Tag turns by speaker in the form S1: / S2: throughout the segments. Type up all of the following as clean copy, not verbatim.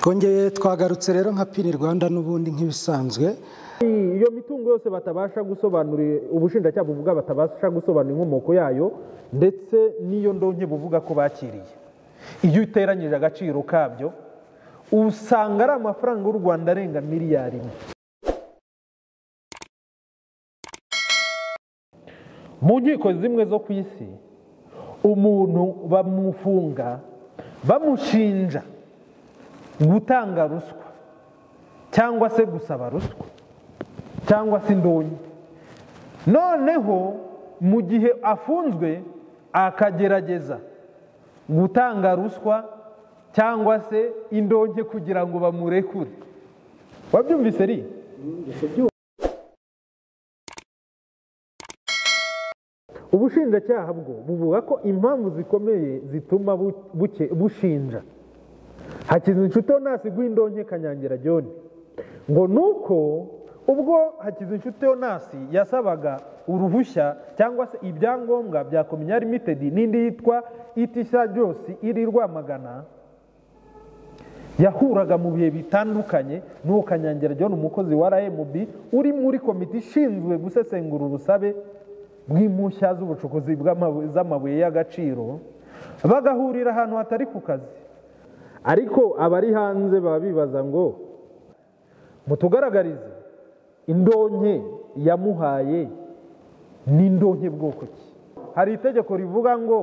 S1: Twongeye twagarutse rero nka Pini Rwanda n'ubundi nk'ibisanzwe.
S2: Iyo mitungo yose batabasha gusobanura, ubushinjacyaha buvuga batabasha gusobanura inkomoko yayo, ndetse n'iyo ndonke buvuga ko bakiriye, iyo uteranyije agaciro kabyo usanga ari amafaranga y'u Rwanda arenga miliyari 1. Mu nkiko zimwe zo ku isi umuntu bamufunga bamushinja gutanga ruswa cyangwa se gusaba ruswa cyangwa se indonke, noneho mu gihe afunzwe akagerageza gutanga ruswa cyangwa se indonke kugira ngo bamurekure. Wabyumvise ri? Ubushinjacyaha bwo buvuga ko impamvu zikomeye zituma bushinja Hakizinshuti Onasi guha Kanyangira John ngo nuko ubwo Hakizinshuti Onasi yasabaga uruhushya cyangwa se ibyangombwa bya Kominya Limited n'indi yitwa Itisha Josi iri Rwamagana, yahuraga mu bihe bitandukanye n'uwo Kanyangira John umukozi wa RMB uri muri komite ishinzwe gusesengura ubusabe bw'impushya z'ubucukuzi z'amabuye y'agaciro, bagahurira ahantu hatari ku kazi. Ariko abari hanze baba bibaza ngo mutugaragarize indonke yamuhaye n'indonke bwoko ki? Hari itegeko rivuga ngo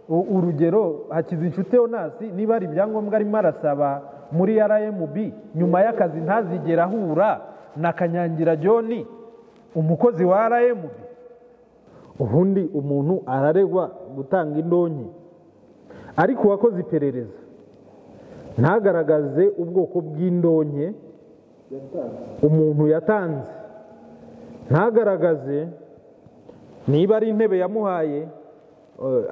S2: urugero Hakizinshuti Onasi niba ari ibyangombwa arimo arasaba muri RMB nyuma y'akazi ntazigera ahura na Kanyangira John umukozi wa RMB. Ubundi umuntu araregwa gutanga indonke, ariko uwakoze iperereza ntagaragaze ubwoko bw'indonke umuntu yatanze, ntagaragaze niba ari intebe yamuhaye,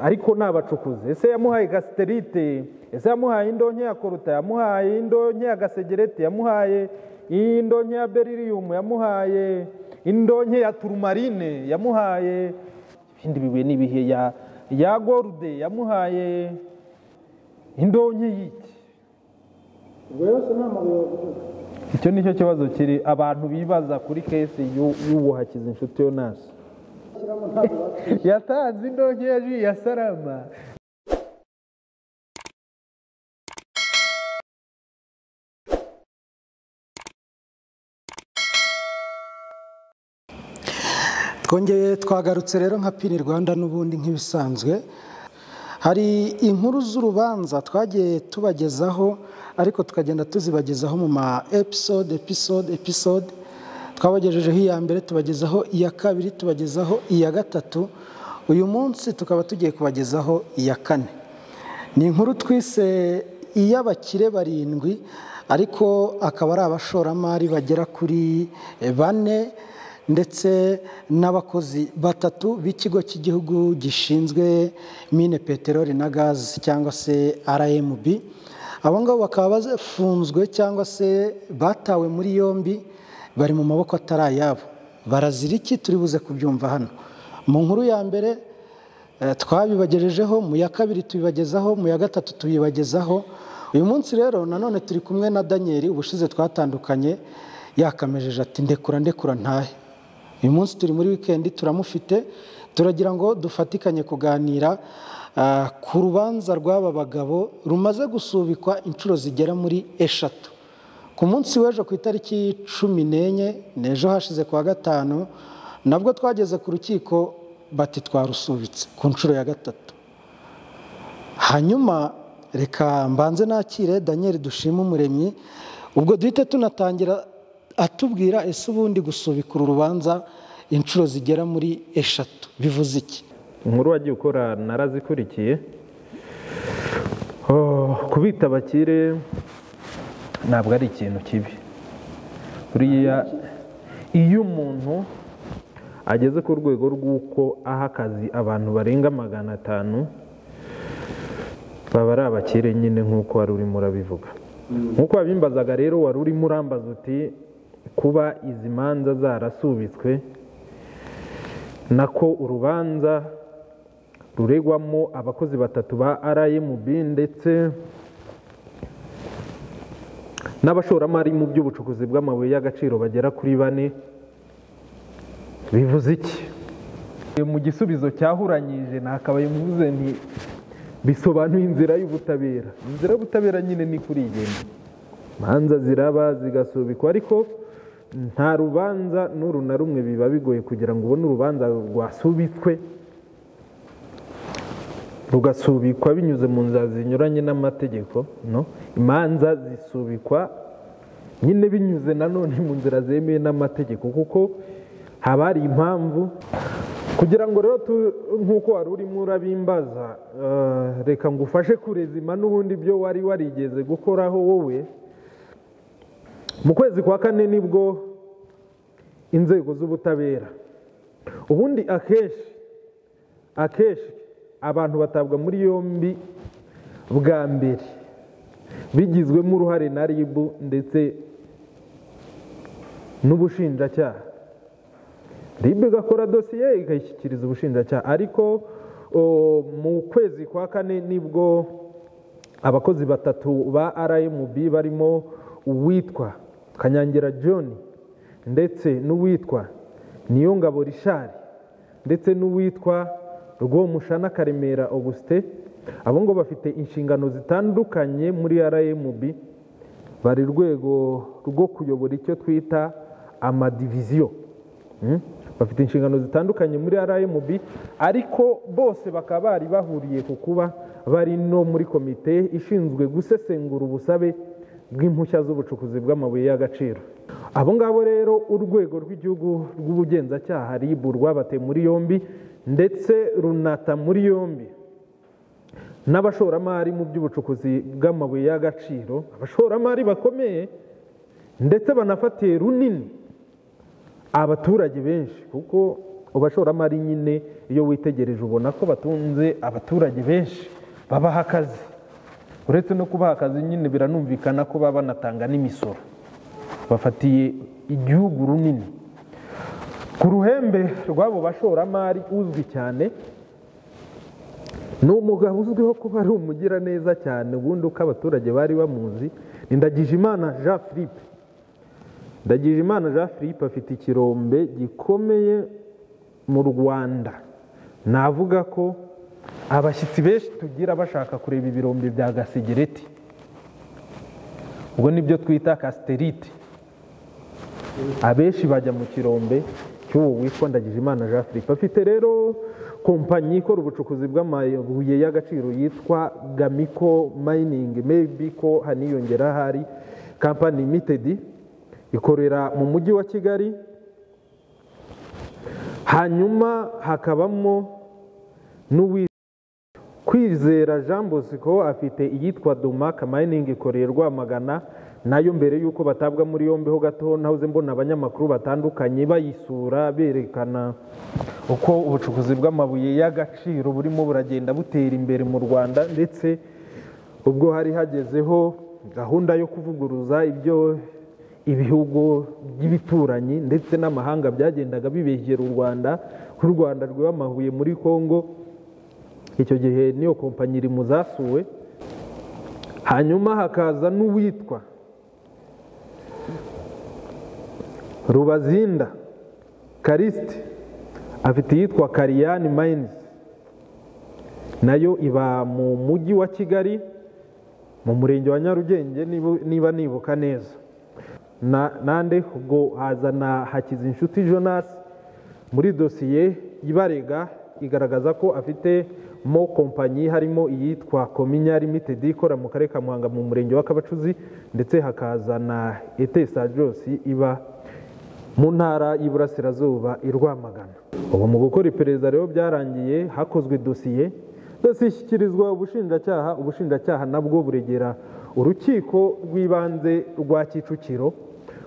S2: ariko nabacukuze, ese yamuhaye gasterite, ese yamuhaye indonke ya koruta, yamuhaye indonke ya gasegereti, yamuhaye indonke ya beryllium, yamuhaye indonke ya turumarine, yamuhaye ibindi bibuye n'ibihe ya gorude, yamuhaye indonke y'iki? Icyo nicyo kibazo kiri abantu bibaza kuri case y'uwo Hakizinshuti Onasi. Yatanze indonke ya ji ya Sarama.
S1: Twongeye twagarutse rero nka Pini Rwanda n'ubundi nk'ibisanzwe. Hari inkuru z'urubanza twagiye tubagezaho, ariko tukagenda tuzibagezaho mu ma episode episode. Twabagejejeho iya mbere, tubagezaho iya kabiri, tubagezaho iya gatatu. Uyu munsi tukaba tugiye kubagezaho iya kane. Ni inkuru twise iy'abakire barindwi, ariko akaba ari abashoramari bagera kuri 4 ndetse n'abakozi 3 b'ikigo cy'igihugu gishinzwe mine, peteroli na gaz cyangwa se RMB. Abo ngabo bakaba bafunzwe cyangwa se batawe muri yombi, bari mu maboko atari ayabo. Barazira iki? Turi buze kubyumva hano. Mu nkuru ya mbere twabibagejejeho, mu ya kabiri tubibagezaho, mu ya gatatu tubibagezaho. Uyu munsi rero nanone turi kumwe na Daniel. Ubushize twatandukanye yakamejeje ati ndekura ndekura ntahe. Uyu munsi turi muri weekend turamufite, turagira ngo dufatikanye kuganira ku rubanza rw'aba bagabo rumaze gusubikwa inshuro zigera muri 3. Ku munsi w'ejo ku itariki 14 n'ejo hashize kwa gatanu, nabwo twageze ku rukiko bati twarusubitse ku nshuro ya 3. Hanyuma reka mbanze nakire Daniel Dushima Umuremyi, ubwo duhite tunatangira atubwira ese ubundi gusubika uru rubanza inshuro zigera muri 3 bivuze iki?
S2: Inkuru wagiye ukora narazikurikiye. Kubita abakire ntabwo ari ikintu kibi. Buriya iyo umuntu ageze ku rwego rw'uko aha akazi abantu barenga 500 baba ari abakire nyine, nk'uko wari urimo urabivuga. Nk'uko wabimbazaga rero, wari urimo urambaza uti kuba izi manza zarasubitswe, nako urubanza ruregwamo abakozi 3 ba RMB ndetse n'abashoramari mu by'ubucukuzi bw'amabuye y'agaciro bagera kuri 4. Bivuze iki? Mu gisubizo cyahuranyije nakabaye mvuze nti bisobanuye inzira y'ubutabera. Inzira y'ubutabera nyine ni kuri igenda, imanza ziraba zigasubikwa, ariko nta rubanza n'uru na rumwe biba bigoye kugira ngo ubone urubanza rwasubitswe rugasubikwa binyuze mu nzira zinyuranye n'amategeko. No, imanza zisubikwa nyine binyuze nanone mu nzira zemewe n'amategeko, kuko haba hari impamvu. Kugira ngo rero nk'uko wari urimo urabimbaza, reka ngufashe kurezima n'ubundi byo wari warigeze gukoraho wowe. Mu kwezi kwa 4 nibwo inzego z'ubutabera, ubundi akenshi abantu batabwa muri yombi bwa mbere bigizwemo uruhare na RIB ndetse n'ubushinjacyaha. RIB igakora dosiye ikayishyikiriza ubushinjacyaha, ariko mu kwezi kwa 4 nibwo abakozi 3 ba RMB barimo uwitwa Kanyangira John ndetse n'uwitwa Niyongabo Richard ndetse n'uwitwa Rwomushana Karemera Auguste, abo ngo bafite inshingano zitandukanye muri RMB, bari rwego rwo kuyobora icyo twita amadiviziyo. Bafite inshingano zitandukanye muri RMB, ariko bose bakaba bari bahuriye ku kuba bari no muri komite ishinzwe gusesengura ubusabe bw'impushya z'ubucukuzi bw'amabuye y'agaciro. Abo ngabo rero urwego rw'igihugu rw'ubugenzacyaha RIB rwabate muri yombi ndetse runata muri yombi n'abashoramari mu by'ubucukuzi bw'amabuye y'agaciro, abashoramari bakomeye ndetse banafatiye runini abaturage benshi, kuko abashoramari nyine iyo witegereje ubona ko batunze abaturage benshi babaha akazi. Uretse no kubaha akazi nyine biranumvikana ko baba banatanga n'imisoro, bafatiye igihugu runini. Ku ruhembe rw'abo bashoramari uzwi cyane ni umugabo uzwiho kuba ari umugiraneza cyane, ubundi uko abaturage bari bamuzi ni Ndagijimana Jean Philippe. Ndagijimana Jean Philippe afite ikirombe gikomeye mu Rwanda. Navuga ko abashyitsi benshi tugira bashaka kureba ibirombe bya gasegereti, ubwo nibyo twita casterite, abenshi bajya mu kirombe cy'uwo witwa Ndagijimana Jean Philippe. Afite rero kompanyi ikora ubucukuzi bw'amabuye y'agaciro yitwa Gamiko Mining, maybe ko haniyongera hari Company Limited, ikorera mu mujyi wa Kigali. Hanyuma hakabamo n'uwitwa Kwizera Jean Bosco, afite iyitwa Domaka Mining ikorera Rwamagana, nayo mbere yuko batabwa muri yombi ho gato nahoze mbona abanyamakuru batandukanye bayisura berekana uko ubucukuzi bw'amabuye y'agaciro burimo buragenda butera imbere mu Rwanda, ndetse ubwo hari hagezeho gahunda yo kuvuguruza ibyo ibihugu by'ibituranyi ndetse n'amahanga byagendaga bibegera u Rwanda, ku Rwanda rw'amabuye muri Kongo. Icyo gihe niyo kompanyi iri mu zasuwe. Hanyuma hakaza n'uwitwa Rubazinda Kariste, afite iyitwa Kariyani Mines, nayo iba mu mujyi wa Kigali mu murenge wa Nyarugenge niba nibuka neza. Nande ubwo hazana Hakizinshuti Jonas muri dosiye ibarega igaragaza ko afite mo kompanyi harimo iyitwa Kominya Limited ikora mu karere ka Muhanga mu murenge wa Kabacuzi, ndetse hakazana Etesa Josi iba mu ntara y'Iburasirazuba i Rwamagana. Ubu mu gukora iperereza rero byarangiye hakozwe dosiye, dosiye ishyikirizwa ubushinjacyaha, ubushinjacyaha nabwo buregera urukiko rw'ibanze rwa Kicukiro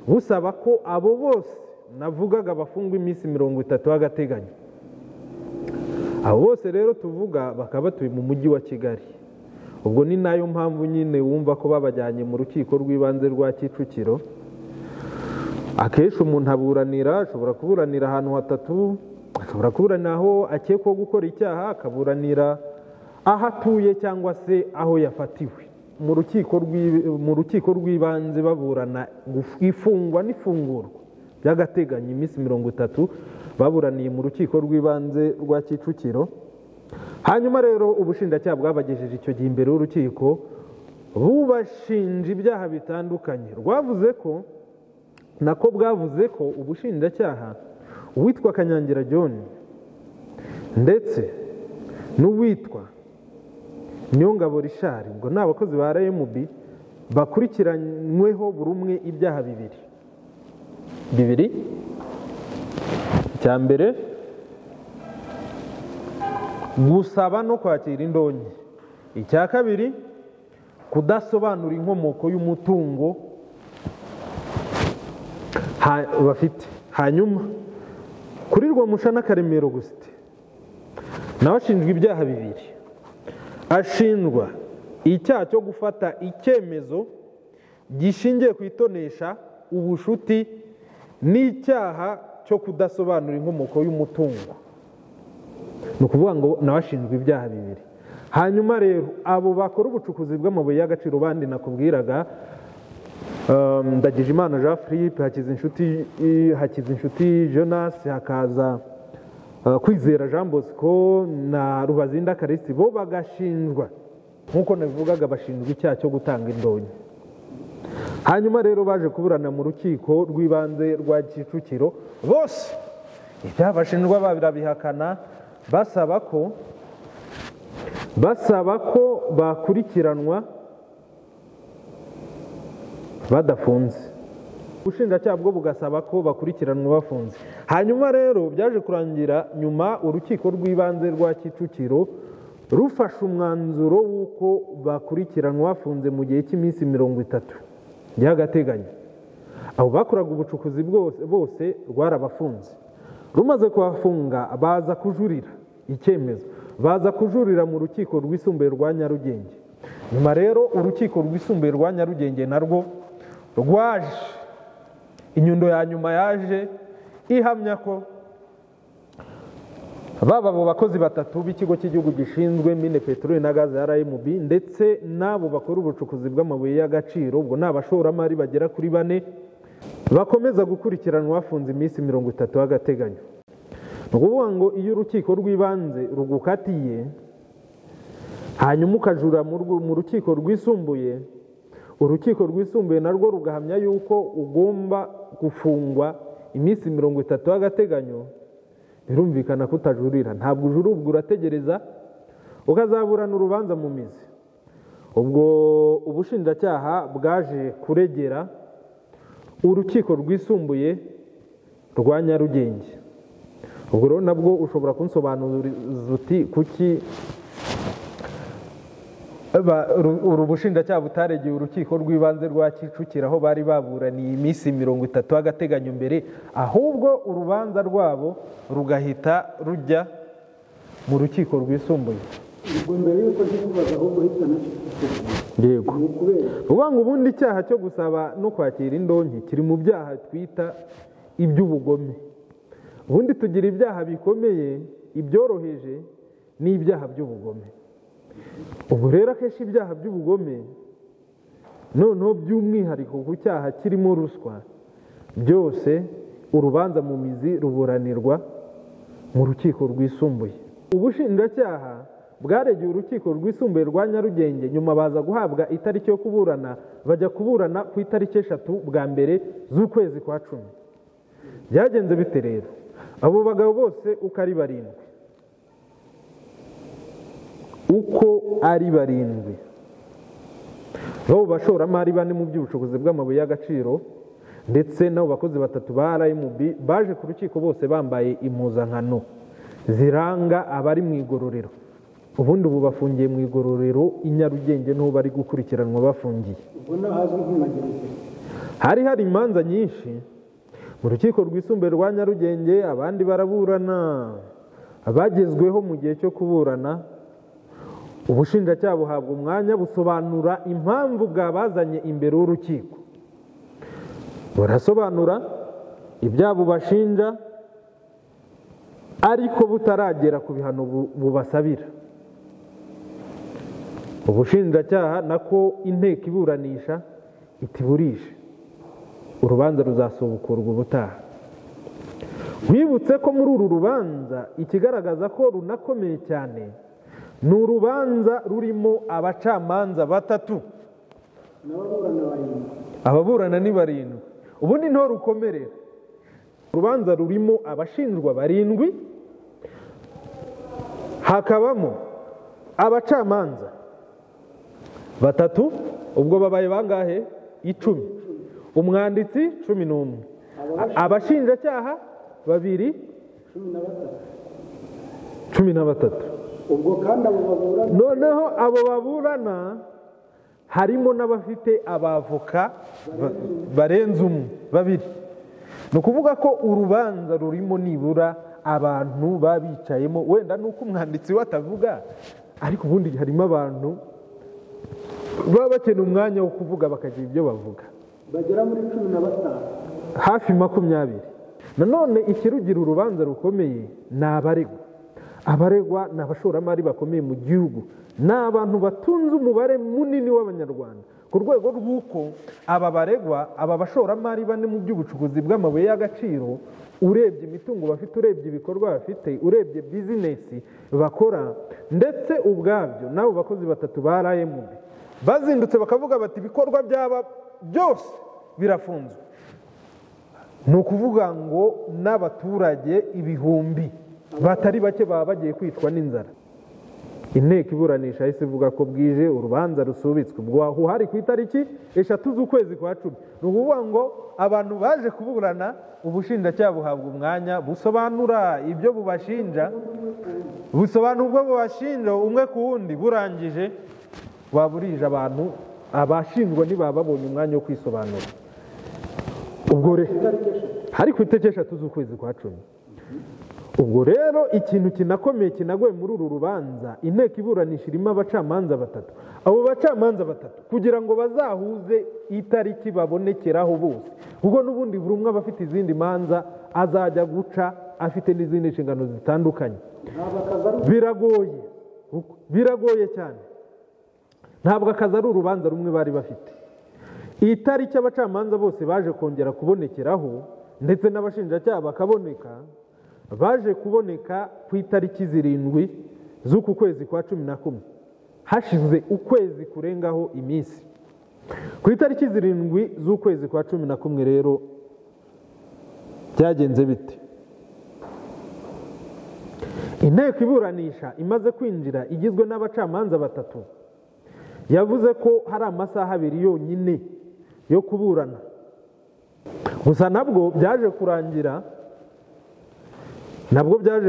S2: busaba ko abo bose navugaga bafungwa iminsi 30 y'agateganyo. Abo bose rero tuvuga bakaba batuye mu mujyi wa Kigali. Ubwo ni nayo mpamvu nyine wumva ko babajyanye mu rukiko rw'ibanze rwa Kicukiro. Akenshi umuntu aburanira, ashobora kuburanira ahantu hatatu, ashobora kuburanira aho akekwaho gukora icyaha, akaburanira aho atuye cyangwa se aho yafatiwe. mu rukiko rw'ibanze baburana ifungwa n'ifungurwa by'agateganyo iminsi 30 baburaniye mu rukiko rw'ibanze rwa Kicukiro. Hanyuma rero ubushinjacyaha bwabagejeje icyo gihe imbere y'urukiko bubashinja ibyaha bitandukanye. Rwavuze ko nako bwavuze ko ubushinjacyaha uwitwa Kanyangira John ndetse n'uwitwa Niyongabo Richard, ubwo ni abakozi ba RMB, bakurikiranyweho buri umwe ibyaha bibiri. Icya mbere, gusaba no kwakira indonke. Icya kabiri, kudasobanura inkomoko y'umutungo bafite. Hanyuma kuri Rwomushana Karemera Augustin nawe ashinjwa ibyaha bibiri. Ashinjwa icyaha cyo gufata icyemezo gishingiye ku itonesha ubushuti n'icyaha cyo kudasobanura inkomoko y'umutungo. Ni ukuvuga ngo nawe ashinjwa ibyaha bibiri. Hanyuma rero abo bakora ubucukuzi bw'amabuye y'agaciro bandi nakubwiraga, Ndagijimana Jean Philippe, Hakizinshuti Jonas, hakaza Kwizera Jean Bosco na Rubazinda Karisi, bo bagashinjwa nk'uko nabivugaga, bashinjwa icyaha cyo gutanga indonke. Hanyuma rero baje kuburana mu rukiko rw'ibanze rwa Kicukiro, bose ibyaha bashinjwa barabihakana, basaba ko bakurikiranwa badafunze. Ubushinjacyaha bwo bugasaba ko bakurikiranwa bafunze. Hanyuma rero byaje kurangira nyuma urukiko rw'ibanze rwa Kicukiro rufashe umwanzuro w'uko bakurikiranwa bafunze mu gihe cy'iminsi 30 by'agateganyo. Abo bakoraga ubucukuzi bose rwarabafunze. Rumaze kubafunga baza kujurira icyemezo, baza kujurira mu rukiko rwisumbuye rwa Nyarugenge. Nyuma rero urukiko rwisumbuye rwa Nyarugenge narwo rwaje, inyundo ya nyuma yaje ihamya ko baba abo bakozi batatu b'ikigo cy'igihugu gishinzwe mine, peteroli na gaze ya RMB, ndetse n'abo bakora ubucukuzi bw'amabuye y'agaciro, ubwo ni abashoramari bagera kuri 4, bakomeza gukurikiranwa bafunze iminsi 30 y'agateganyo. Ni ukuvuga ngo iyo urukiko rw'ibanze rugukatiye hanyuma ukajura mu rukiko rwisumbuye, urukiko rwisumbuye narwo rugahamya yuko ugomba gufungwa iminsi 30 y'agateganyo, birumvikana ko utajurira. Ntabwo ujura, ubwo urategereza ukazaburana urubanza mu mizi. Ubwo ubushinjacyaha bwaje kuregera urukiko rwisumbuye rwa Nyarugenge. Ubwo rero nabwo ushobora kunsobanuriza uti kuki uru bushinjacyaha butaregeye urukiko rw'ibanze rwa Kicukiro aho bari baburaniye iminsi 30 y'agateganyo mbere, ahubwo urubanza rwabo rugahita rujya mu rukiko rwisumbuye.
S1: Ubwo mbere yuko nkubaza ahubwo hita nacyo.
S2: Yego. Uvuga ngo ubundi icyaha cyo gusaba no kwakira indonke kiri mu byaha twita iby'ubugome. Ubundi tugira ibyaha bikomeye, ibyoroheje n'ibyaha by'ubugome. Ubwo rero akenshi ibyaha by'ubugome, noneho by'umwihariko ku cyaha kirimo ruswa, byose urubanza mu mizi ruburanirwa mu rukiko rwisumbuye. Ubushinjacyaha bwaregeye urukiko rwisumbuye rwa Nyarugenge, nyuma baza guhabwa itariki yo kuburana, bajya kuburana ku itariki 3 bwa mbere z'ukwezi kwa 10. Byagenze bite rero? Abo bagabo bose uko ari 7, uko ari 7, bo bashoramari 4 mu by'ubucukuzi bw'amabuye y'agaciro ndetse n'abo bakozi 3 ba RMB baje ku rukiko bose bambaye impuzankano ziranga abari mu igororero. Ubundi ubu bafungiye mu igororero i Nyarugenge niho bari gukurikiranwa bafungiye. Hari hari imanza nyinshi mu rukiko rwisumbuye rwa Nyarugenge, abandi baraburana, abagezweho mu gihe cyo kuburana ubushinjacyaha buhabwa umwanya busobanura impamvu bwabazanye imbere y'urukiko. Burasobanura ibyabo bashinja ariko butaragera ku bihano bubasabira. Ubushinjacyaha nako inteko iburanisha itiburishe, urubanza ruzasubukurwa ubutaha. Wibutse ko muri uru rubanza ikigaragaza ko runakomeye cyane ni urubanza rurimo abacamanza batatu, ababurana ni 7. Ubundi nto rukomerera. Urubanza rurimo abashinjwa 7, hakabamo abacamanza 3, ubwo babaye bangahe? 10. Umwanditsi 11, abashinjacyaha 2, 13.
S1: Ubwo kandi abo baburana,
S2: noneho abo baburana harimo n'abafite abavoka barenze umwe, 2. Ni ukuvuga ko urubanza rurimo nibura abantu babicayemo, wenda nuko umwanditsi we atavuga, ariko ubundi harimo abantu baba bakeneye umwanya wo kuvuga bakagira ibyo bavuga,
S1: bagera muri 15,
S2: hafi 20. Nanone ikirugira urubanza rukomeye ni abaregwa. Abaregwa ni abashoramari bakomeye mu gihugu, ni abantu batunze umubare munini w'abanyarwanda, ku rwego rw'uko aba baregwa, aba bashoramari bane mu by'ubucukuzi bw'amabuye y'agaciro, urebye imitungo bafite, urebye ibikorwa bafite, urebye bizinesi bakora, ndetse ubwabyo n'abo bakozi 3 ba RMB bazindutse bakavuga bati ibikorwa byaba byose birafunzwe. Ni ukuvuga ngo n'abaturage ibihumbi batari bake baba bagiye kwicwa n'inzara. Inteko iburanisha yahise ivuga ko bwije, urubanza rusubitswe. Ubwo aho hari ku itariki 3 z'ukwezi kwa 10. Ni ukuvuga ngo abantu baje kuburana, ubushinjacyaha buhabwa umwanya busobanura ibyo bubashinja, busobanura ubwo bubashinja umwe ku wundi, burangije baburije abantu, abashinjwa ntibaba babonye umwanya wo kwisobanura. Ubwo hari ku itariki 3 z'ukwezi kwa 10. Ubwo rero ikintu kinakomeye kinagoye muri uru rubanza, inteko iburanisha irimo abacamanza 3. Abo bacamanza 3 kugira ngo bazahuze itariki babonekeraho bose, kuko n'ubundi buri umwe aba afite izindi manza azajya guca, afite n'izindi nshingano zitandukanye. Biragoye, biragoye cyane. Ntabwo akazi ari urubanza rumwe bari bafite. Itariki abacamanza bose baje kongera kubonekeraho, ndetse n'abashinjacyaha bakaboneka, baje kuboneka ku itariki 7 z'uku kwezi kwa 11, hashize ukwezi kurengaho iminsi. Ku itariki 7 z'ukwezi kwa 11 rero byagenze bite? Inteko iburanisha imaze kwinjira igizwe n'abacamanza 3, yavuze ko hari amasaha 2 yonyine yo kuburana. Gusa nabwo byaje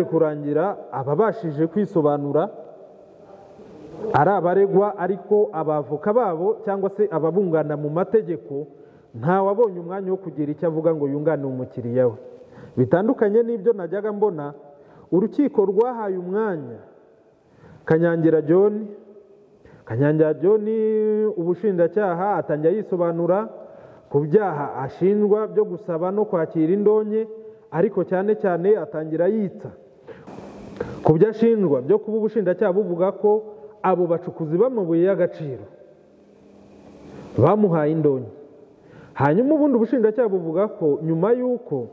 S2: kurangira, ababashije kwisobanura ari abaregwa, ariko abavoka babo cyangwa se ababungana mu mategeko ntawabonye umwanya wo kugira icyo avuga ngo yunganire umukiriya we. Bitandukanye n'ibyo najyaga mbona, urukiko rwahaye umwanya Kanyangira John. Kanyangira John ubushinjacyaha atangira yisobanura ku byaha ashinjwa byo gusaba no kwakira indonke, ariko cyane cyane atangira yitsa ku byo ashinjwa byo kuba ubushinjacyaha buvuga ko abo bacukuzi b'amabuye y'agaciro bamuhaye indonke. Hanyuma ubundi ubushinjacyaha buvuga ko nyuma y'uko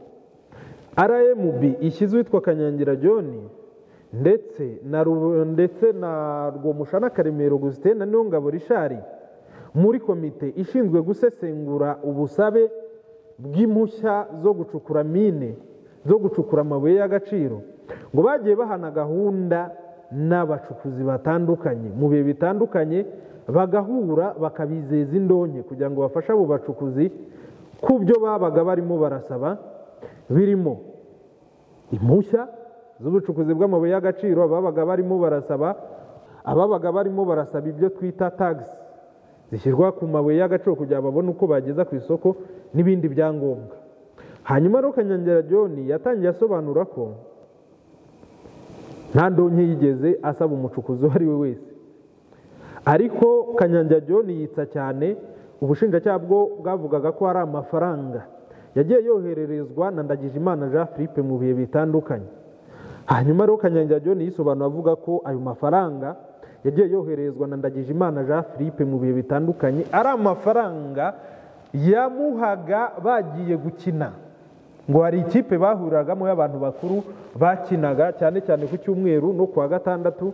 S2: RMB ishyize uwitwa Kanyangira John ndetse na Rwomushana Karemero Augustin na Niyongabo Richard muri komite ishinzwe gusesengura ubusabe bw'impushya zo gucukura mine, zo gucukura amabuye y'agaciro, ngo bagiye bahana gahunda n'abacukuzi batandukanye mu bihe bitandukanye, bagahura bakabizeza indonke kugira ngo bafashe abo bacukuzi ku byo babaga barimo barasaba, birimo impushya z'ubucukuzi bw'amabuye y'agaciro ababaga barimo barasaba, ababaga barimo barasaba ibyo twita tax zishyirwa ku mabuye y'agaciro kugira babone uko bageza ku isoko n'ibindi byangombwa. Hanyuma rero Kanyangira John yatangiye asobanura ko nta ndonke yigeze asaba umucukuzi uwo ari we wese, ariko Kanyangira John yitsa cyane ubushinjacyaha bwo bwavugaga ko hari amafaranga yagiye yohererezwa na Ndagijimana Jean Philippe mu bihe bitandukanye. Hanyuma rero Kanyangira John yisobanura avuga ko ayo mafaranga yagiye yoherezwa na Ndagijimana Jean Philippe mu bihe bitandukanye, ari amafaranga yamuhaga bagiye gukina. Ngo hari ikipe bahuragamo y'abantu bakuru bakinaga cyane cyane ku cyumweru no kuwa gatandatu,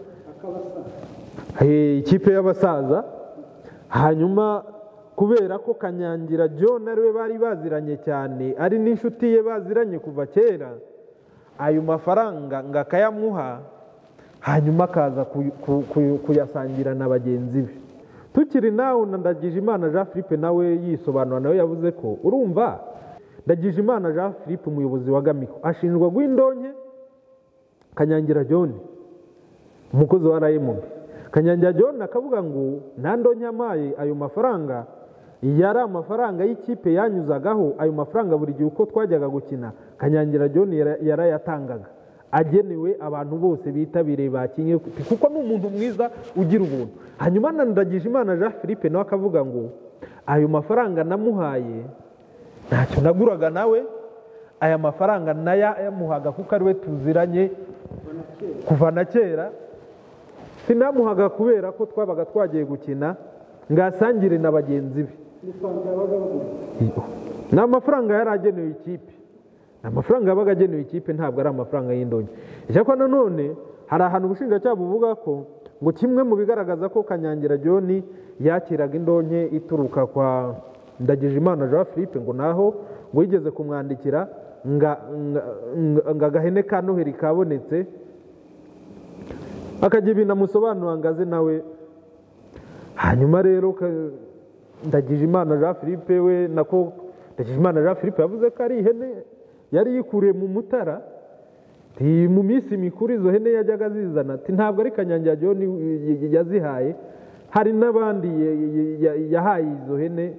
S2: ikipe y'abasaza. Hanyuma kubera ko Kanyangira John ariwe bari baziranye cyane, ari n'inshuti ye baziranye kuva kera, ayo mafaranga ngo akayamuha, hanyuma akaza kuyasangira na bagenzi be. Tukiri nawe na Ndagijimana Jean Philippe nawe yisobanura, nawe yavuze ko urumva Ndagijimana Jean Philippe umuyobozi wa Gamiko ashinjwa guha Kanyangira John umukozi wa RMB. Kanyangira John akavuga ngo nta ndonke yamaye, ayo mafaranga yari amafaranga y'ikipe yanyuzagaho, ayo mafaranga buri gihe uko twajyaga gukina Kanyangira John yarayatangaga agenewe abantu bose bitabiriye bakinye, kuko ni umuntu mwiza ugira ubuntu. Hanyuma na Ndagijimana Jean Philippe nawe akavuga ngo ayo mafaranga namuhaye ntacyo naguraga nawe, aya mafaranga nayamuhaga kuko ariwe tuziranye kuva na kera, sinamuhaga kubera ko twabaga twagiye gukina ngasangire na bagenzi be. Ni amafaranga yari agenewe ikipe, amafaranga yabaga agenewe ikipe, ntabwo ari amafaranga y'indonke. Icyakora nanone hari ahantu ubushinjacyaha buvuga ko ngo kimwe mu bigaragaza ko Kanyangira John yakiraga indonke ituruka kwa Ndagijimana Jean Philippe, ngo naho ngo yigeze kumwandikira nga agahene ka Noheli kabonetse, akajya ibintu amusobanura ngo aze nawe. Hanyuma rero Ndagijimana Jean Philippe we nako Ndagijimana Jean Philippe yavuze ko ari ihene yari yikuriye mu Mutara, mu minsi mikuru izo hene yajyaga azizana, ati ntabwo ari Kanyangira John yazihaye, hari n'abandi yahaye izo hene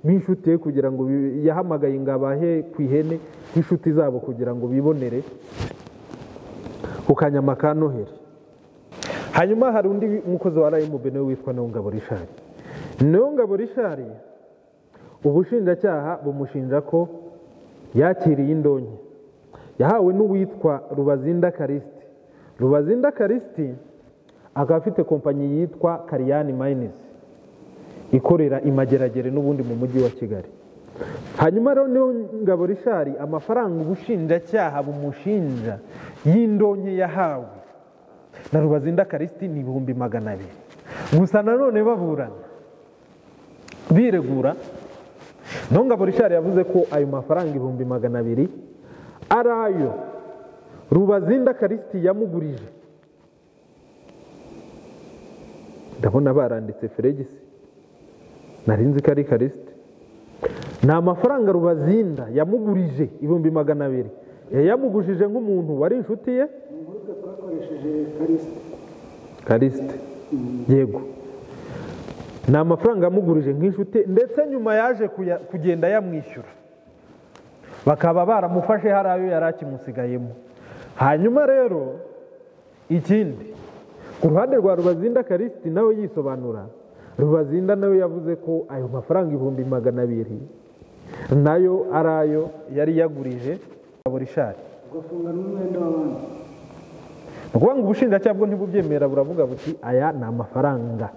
S2: b'inshuti ye kugira ngo yahamagaye ngo abahe ku ihene nk'inshuti zabo kugira ngo bibonere ku kanyama ka Noheli. Hanyuma hari undi mukozi wa RMB nawe witwa Niyongabo Richard. Niyongabo Richard ubushinjacyaha bumushinja ko yakiriye indonke yahawe n'uwitwa Rubazinda Karisiti. Rubazinda Karisiti akaba afite kompanyi yitwa Kariyani Mines ikorera imageragere n'ubundi mu mujyi wa Kigali. Hanyuma rero Niyongabo Richard amafaranga ubushinjacyaha bumushinja y'indonke yahawe na Rubazinda Karisiti ni 200,000. Gusa nanone baburana biregura, Niyongabo Richard yavuze ko ayo mafaranga 200,000 ari ayo Rubazinda Karisiti yamugurije. Ndabona baranditse Feregisi, narinzi ko ari Karisiti. Ni amafaranga Rubazinda yamugurije 200,000, yayamugujije nk'umuntu wari inshuti ye Karisiti, yego, ni amafaranga yamugurije nk'inshuti, ndetse nyuma yaje kugenda yamwishyura, bakaba baramufashe hari ayo yari akimusigayemo. Hanyuma rero ikindi ku ruhande rwa Rubazinda Karisiti nawe yisobanura, Rubazinda nawe yavuze ko ayo mafaranga 200,000 nayo ari ayo yari yagurije Richard.
S1: Ugafunga n'umwenda w'abandi.
S2: Ni ukuvuga ngo ubushinjacyaha bwo ntibubyemera, buravuga buti aya ni amafaranga,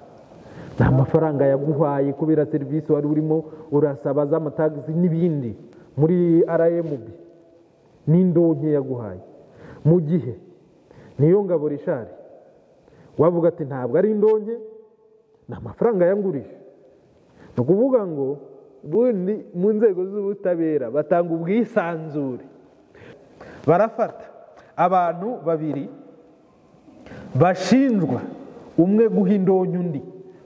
S2: ni amafaranga yaguhaye kubera serivisi wari urimo urasaba z'amatagisi n'ibindi muri RMB, n'indonke yaguhaye. Mu gihe Niyongabo Richard wavuga ati ntabwo ari indonke, ni amafaranga yangurije. Ni ukuvuga ngo ubundi mu nzego z'ubutabera batanga ubwisanzure, barafata abantu babiri bashinjwa, umwe guha indonke undi,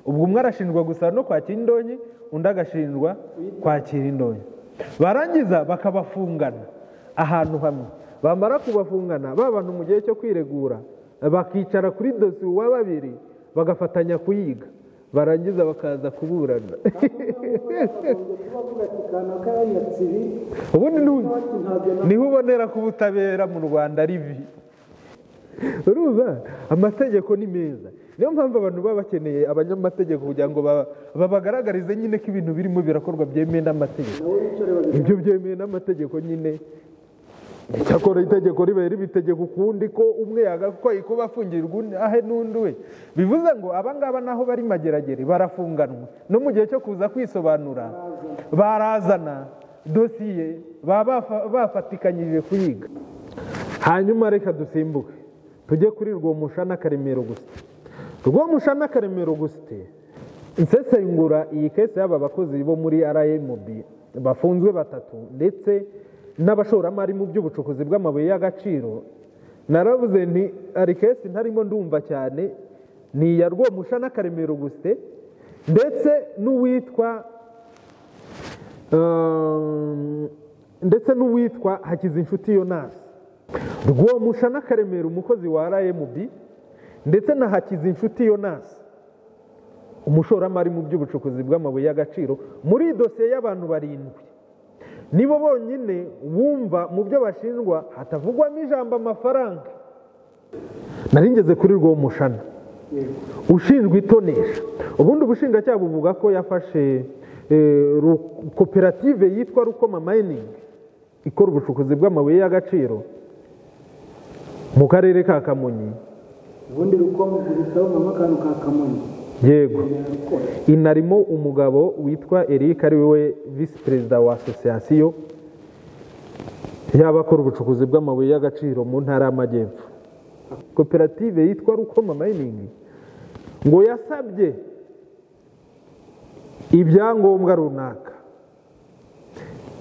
S2: ubwo umwe arashinjwa gusa no kwakira indonke, undi agashinjwa kwakira indonke, barangiza bakabafungana ahantu hamwe. Bamara kubafungana ba bantu mu gihe cyo kwiregura bakicara kuri dosiye wa babiri bagafatanya kuyiga, barangiza bakaza kuburana. Ubundi niho ubonera ko ubutabera mu Rwanda ari bibi. Urumva amategeko ni meza, niyo mpamvu abantu baba bakeneye abanyamategeko kugira ngo babagaragarize nyine ko ibintu birimo birakorwa byemewe n'amategeko. Ibyo byemewe n'amategeko nyine Icyakora itegeko ribaye ribitegeka ukundi ko umwe yagakwiye kuba afungirwa ahe n'undi we. Bivuze ngo abangaba naho bari Mageragere barafunganwa, no mu gihe cyo kuza kwisobanura barazana dosiye baba bafatikanyije kuyiga. Hanyuma reka dusimbuke tujye kuri Rwomushana Karemera Augustin. Rwomushana Karemera Augustin, insesengura iyi case y'aba bakozi bo muri RMB bafunzwe batatu ndetse n'abashoramari mu by'ubucukuzi bw'amabuye y'agaciro, naravuze nti ari case ntarimo ndumva cyane, ni iya Rwomushana Karemera Augustin ndetse n'uwitwa Hakizinshuti Yonas. Rwomushana Karemera umukozi wa RMB ndetse na Hakizinshuti Yonas umushoramari mu by'ubucukuzi bw'amabuye y'agaciro muri dosiye y'abantu barindwi, nibo bonyine wumva mu byo bashinjwa hatavugwamo ijambo amafaranga. Naringeze kuri Rwomushana ushinjwa itonesha. Ubundi ubushinjacyaha buvuga ko yafashe koperative yitwa Rukoma Mining ikora ubucukuzi bw'amabuye y'agaciro mu karere ka Kamonyi.
S1: Ubundi Rukoma guhitaho akantu ka Kamonyi.
S2: Yego, inarimo umugabo witwa Eric ari we vice perezida wa association y'abakora ubucukuzi bw'amabuye y'agaciro mu ntara y'Amajyepfo. Koperative yitwa Rukoma Mining ngo yasabye ibyangombwa runaka,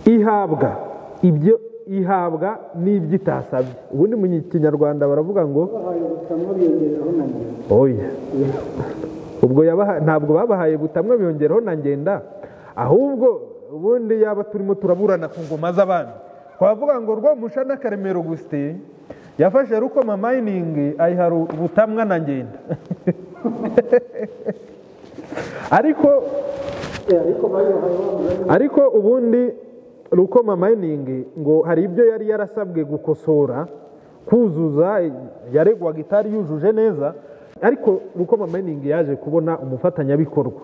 S2: ihabwa ibyo ihabwa n'ibyo itasabye. Ubundi mu Kinyarwanda baravuga ngo oya, ubwo ntabwo babahaye butamwe biyongeraho na ngenda, ahubwo ubundi yaba turimo turaburana ku ngoma z'abami twavuga ngo Rwomushana Karemera Augustin yafashe Rukoma Mining ayiha butamwa na ngenda. Ariko ubundi Rukoma Mining ngo hari ibyo yari yarasabwe gukosora kuzuza, yaregwaga itari yujuje neza, ariko Rukoma Mining yaje kubona umufatanyabikorwa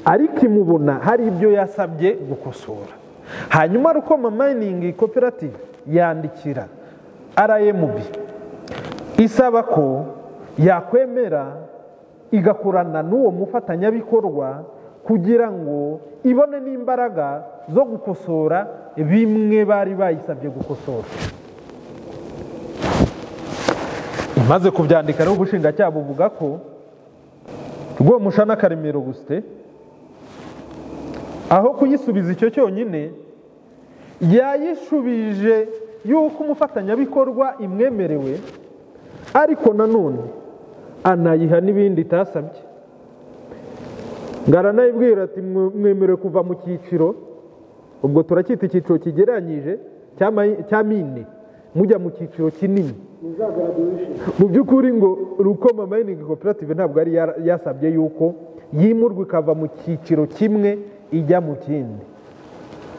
S2: ariko imubona hari ibyo yasabye gukosora. Hanyuma Rukoma Mining Cooperative yandikira RMB isaba ko yakwemera igakorana n'uwo mufatanyabikorwa kugira ngo ibone n'imbaraga zo gukosora bimwe bari bayisabye gukosora. Imaze kubyandika rero ubushinjacyaha buvuga ko Rwomushana Karemera Augustin aho kuyisubiza icyo cyonyine yayishubije yuko umufatanyabikorwa imwemerewe, ariko nanone anayiha n'ibindi itasabye. Ngaranayibwira ati mwemerewe kuva mu cyiciro, ubwo turacyita icyiciro kigereranyije cya mine, mujya mu cyiciro kinini. Mu by'ukuri ngo Rukoma Mining Cooperative ntabwo yari yasabye yuko yimurwa ikava mu cyiciro kimwe ijya mu kindi,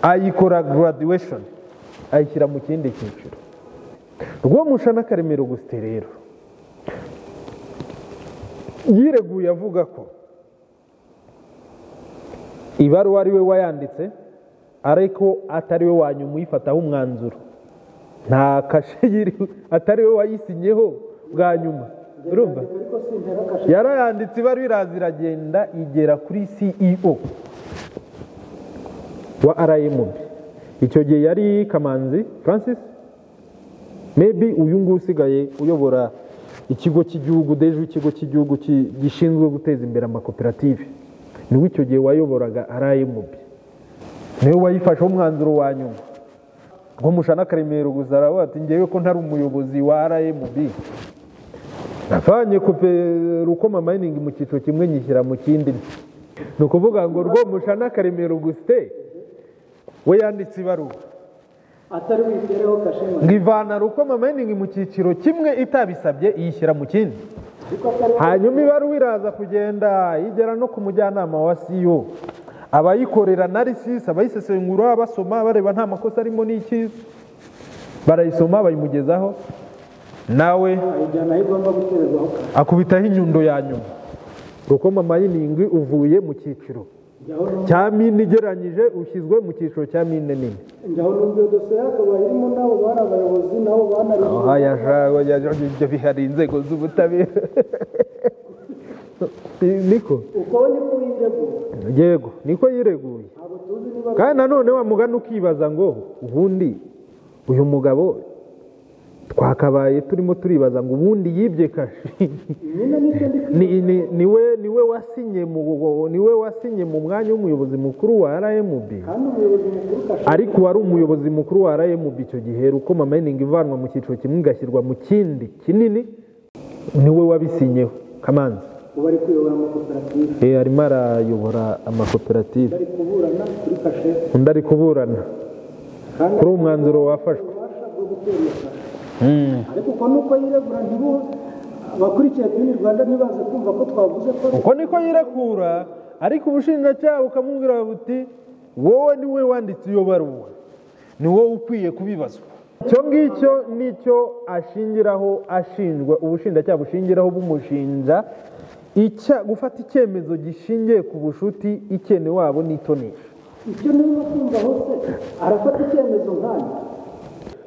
S2: ayikora graduation ayishyira mu kindi cyiciro. Rwomushana Karemera Augustin rero yireguye avuga ko ibaruwa ari we wayanditse ariko atari we wanyuma uyifataho umwanzuro, nta kashe atari we wayisinyeho bwa nyuma. Urumva yarayanditse ibaruwa iraza iragenda igera kuri CEO wa RMB. Icyo gihe yari Kamanzi Francis, maybe uyu nguyu usigaye uyobora ikigo cy'igihugu deje, ikigo cy'igihugu gishinzwe guteza imbere amakoperative, niwe icyo gihe wayoboraga RMB, niwe wayifashe umwanzuro wa nyuma. Rwomushana Karemera gusa aravuga ati ngewe ko ntari umuyobozi wa RMB, navanye Rukoma Mining mu cyiciro kimwe nyishyira mu kindi. Ni ukuvuga ngo Rwomushana Karemera Augustin we yanditse ibaruwa
S1: atari witereho kashe
S2: ngo ivana Rukoma Mining mu cyiciro kimwe itabisabye iyishyira mu kindi. Hanyuma ibaruwa iraza kugenda igera no ku mujyanama wa CEO, abayikorera analysis, abayisesengura, basoma bareba nta makosa arimo n'iki, barayisoma bayimugezaho, nawe akubitaho inyundo ya nyuma. Rukoma Mining uvuye mu cyiciro Cya mine igereranyije ushyizwe mu cyiciro cya mine nini.
S1: Ngaho n'ubwo dosiye yakabaye irimo nabo bari abayobozi nabo banari.
S2: Ibyo bihari inzego z'ubutabera. Niko
S1: uko niko yireguye.
S2: Yego, niko yireguye. Kandi nanone wa mugani ukibaza ngo ubundi uyu mugabo twakabaye turimo turibaza ngo ubundi yibye kashi. Niwe wasinye mu niwe wasinye mu mwanya w'umuyobozi mukuru wa RMB. Ariko wari umuyobozi mukuru wa RMB icyo gihe Rukoma Mining ivanwa mu cyiciro kimwe igashyirwa mu kindi kinini, niwe wabisinyeho Kamanzi.
S1: Ubu ari kuyobora amakoperative.
S2: Arimo arayobora amakoperative.
S1: Ari kuburana kuri kashe.
S2: Undi ari kuburana kuri umwanzuro wafashwe.
S1: Ariko uko nuko yiregura ntibo abakurikiye Pini Rwanda ntibaze kumva ko twavuze ko
S2: uko niko yirekura, ariko ubushinjacyaha bukamubwira buti wowe niwe wanditse iyo baruwa, ni wowe ukwiye kubibazwa. Icyo ngicyo nicyo ashingiraho ashinjwa, ubushinjacyaha bushingiraho bumushinja gufata icyemezo gishingiye ku bushuti ikene wabo n'itonesha.
S1: Icyo niba kumva hose arafata icyemezo nk'ayo.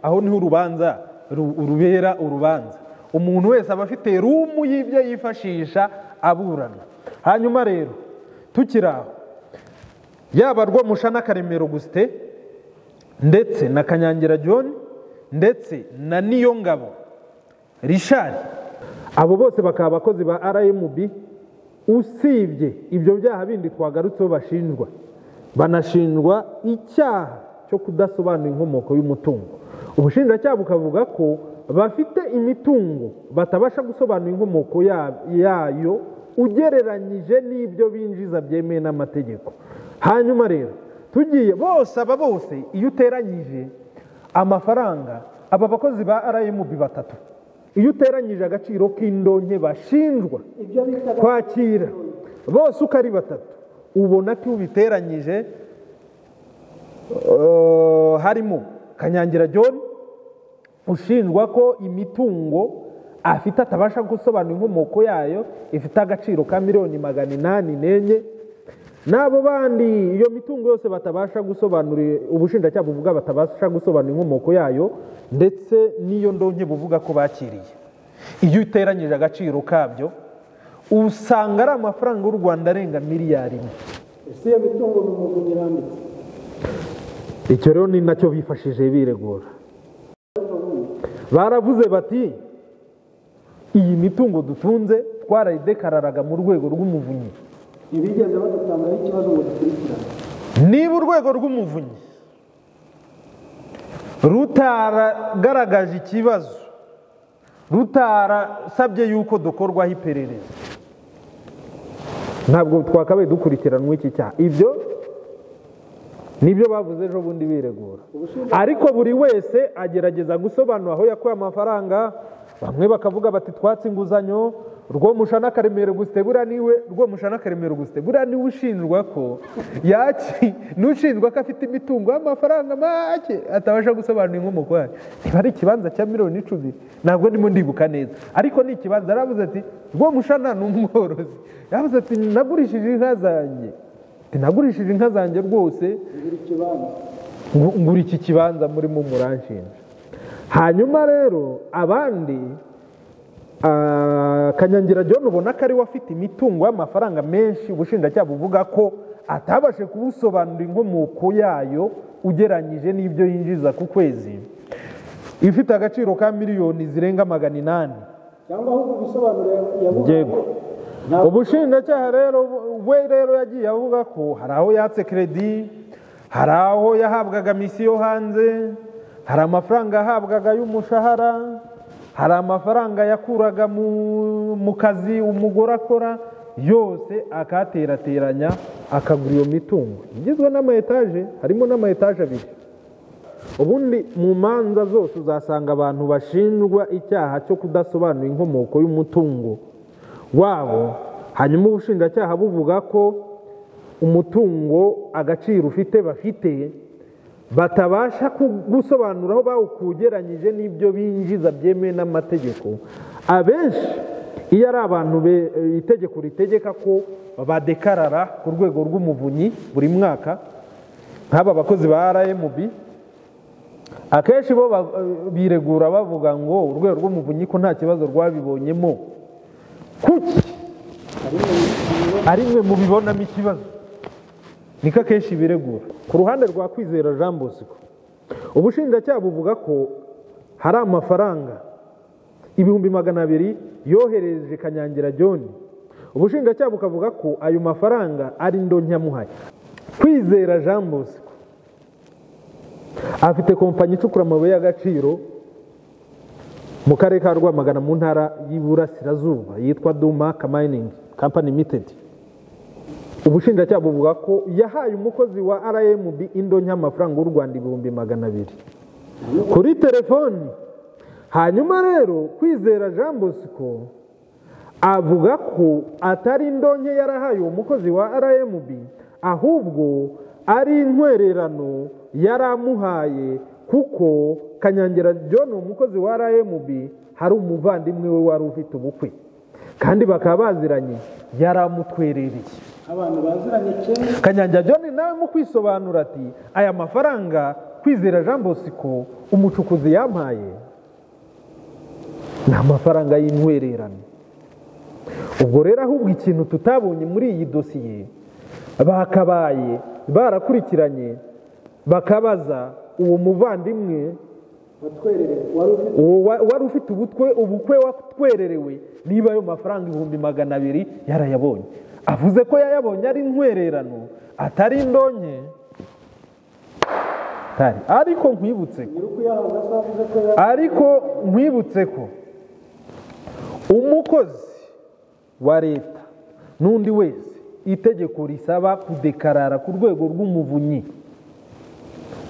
S2: Aho niho urubanza rubera urubanza. Umuntu wese aba afite rumu y'ibyo yifashisha aburana. Hanyuma rero tukiri aho, yaba Rwomushana Karemera Augustin ndetse na Kanyangira John ndetse na Niyongabo Richard, abo bose bakaba abakozi ba RMB. Usibye ibyo byaha bindi twagarutseho bashinjwa, banashinjwa icyaha cyo kudasobanura inkomoko y'umutungo. Ubushinjacyaha bukavuga ko bafite imitungo batabasha gusobanura inkomoko yayo ugereranyije n'ibyo binjiza byemewe n'amategeko. Hanyuma rero tugiye bose aba bose iyo uteranyije amafaranga aba bakozi ba RMB batatu, iyo uteranyije agaciro k'indonke bashinjwa kwakira bose uko ari batatu, ubona ko ubiteranyije harimo Kanyangira John ushinjwa ko imitungo afite atabasha gusobanura inkomoko yayo ifite agaciro ka 804,000,000, n'abo bandi iyo mitungo yose batabasha gusobanura, ubushinjacyaha buvuga batabasha gusobanura inkomoko yayo, ndetse n'iyo ndonke buvuga ko bakiriye. Iyo uteranyije agaciro kabyo usanga ari amafaranga y'u Rwanda arenga miliyari 1.
S1: Ese iyo mitungo mu muvunyi iranditse?
S2: Icyo rero ni nacyo bifashije biregura. Baravuze bati iyi mitungo dutunze twarayidekararaga mu rwego rw'umuvunyi,
S1: ntibigeze badutangaho ikibazo ngo dukurikirane.
S2: Niba urwego rw'umuvunyi rutaragaragaje ikibazo, rutarasabye yuko dukorwaho iperereza, ntabwo twakabaye dukurikiranwa iki cyaha. Ibyo nibyo bavuze ejo bundi biregura. Ariko buri wese agerageza gusobanura aho yakuye amafaranga. Bamwe bakavuga bati twatse inguzanyo. Rwomushana Karemera Augustin buriya niwe, Rwomushana Karemera Augustin buriya niwe ushinjwa ko n'ushinjwa ko afite imitungo y'amafaranga make atabasha gusobanura inkomoko yayo. Niba ari ikibanza cya miliyoni 10 ntabwo ndimo ndibuka neza, ariko ni ikibanza. Yaravuze ati Rwomushana ni umworozi, yaravuze ati nagurishije inka zanjye, nagurishije inka zanjye rwose ngura iki kibanza murimo muranshinja. Hanyuma rero abandi, Kanyangira John ubona ko ari we afite imitungo y'amafaranga menshi, ubushinjacyaha buvuga ko atabashe kubusobanura inkomoko yayo ugereranyije n'ibyo yinjiza ku kwezi, ifite agaciro ka miliyoni zirenga 800.
S1: Cyangwa ahubwo ibisobanuro yabuhaye.
S2: Ubushinjacyaha rero we rero yagiye avuga ko hari aho yatse kredi, hari aho yahabwaga misiyo hanze, hari amafaranga yahabwaga y'umushahara, hari amafaranga yakuraga mu kazi umugore akora, yose akaterateranya akagura iyo mitungo igizwe n'ama etaje, harimo n'ama etaje 2. Ubundi mu manza zose uzasanga abantu bashinjwa icyaha cyo kudasobanura inkomoko y'umutungo wabo, hanyuma ubushinjacyaha buvuga ko umutungo agaciro ufite bafite batabasha gusobanura aho bawukugeranyije n'ibyo binjiza byemewe n'amategeko. Abenshi Iyo ari abantu itegeko ritegeka ko badekarara ku rwego rw'umuvunyi buri mwaka, nk'aba bakozi ba RMB, akenshi bo biregura bavuga ngo urwego rw'umuvunyi ko nta kibazo rwabibonyemo. Kuki ari mwe mubibonamo ikibazo? Niko akenshi biregura. Ku ruhande rwa Kwizera Jean Bosco, ubushinjacyaha buvuga ko hari amafaranga 200,000 yohereje Kanyangira John. Ubushinjacyaha bukavuga ko ayo mafaranga ari indonke. Kwizera Jean Bosco afite kompanyi icukura amabuye y'agaciro mu karere ka Rwamagana mu ntara y'Iburasirazuba yitwa Dumaka Mining Company Limited. Ubushinjacyaha buvuga ko yahaye umukozi wa RMB indonke amafaranga y'u Rwanda 200,000 kuri telefoni. Hanyuma rero Kwizera Jean Bosco avuga ko atari indonke yarahaye uwo mukozi wa RMB, ahubwo ari intwererano yaramuhaye, kuko Kanyangira John umukozi wa RMB hari umuvandimwe we wari ufite ubukwe kandi bakaba baziranye, yaramutwerereye.
S1: Abantu baziranye cyane.
S2: Kanyangira John nawe mu kwisobanura ati aya mafaranga Kwizera Jean Bosco umucukuzi yampaye ni amafaranga y'intwererano. Ubwo rero ahubwo ikintu tutabonye muri iyi dosiye, bakabaye barakurikiranye bakabaza uwo muvandimwe wari ufite ubukwe watwererewe niba ayo mafaranga 200,000 yarayabonye. Avuze ko yayabonye ari intwererano atari indonke. Ariko nkwibutse ko umukozi wa leta n'undi wese itegeko risaba kudekarara ku rwego rw'umuvunyi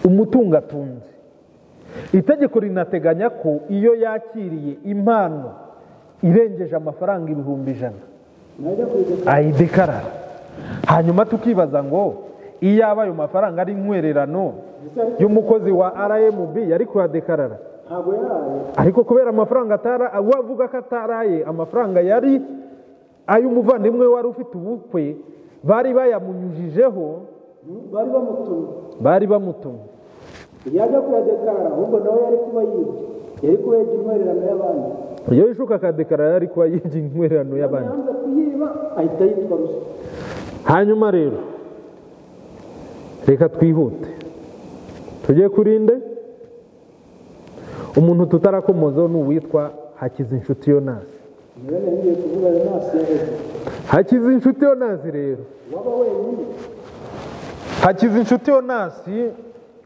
S2: umutungo atunze. Itegeko rinateganya ko iyo yakiriye impano irengeje amafaranga 100,000 ayidekarara. Hanyuma tukibaza ngo iyo aba ayo mafaranga ari intwererano y'umukozi wa RMB yari kuyadekarara? Ariko kubera amafaranga avuga ko ataraye, amafaranga yari ay'umuvandimwe wari ufite ubukwe bari bayamunyujijeho, bari bamutumye.
S1: Yajya kuyadekarara ahubwo nawe yari kuba yibye, yari kuba yibye intwererano y'abandi.
S2: Iyo yishuka akadekarara yari kuba yibye intwererano y'abandi.
S1: Ahita yitwa ruswa.
S2: Hanyuma rero reka twihute tujye kurinde umuntu tutarakomozaho ni uwitwa Hakizinshuti Yonas. Hakizinshuti Yonas rero, Hakizinshuti Yonas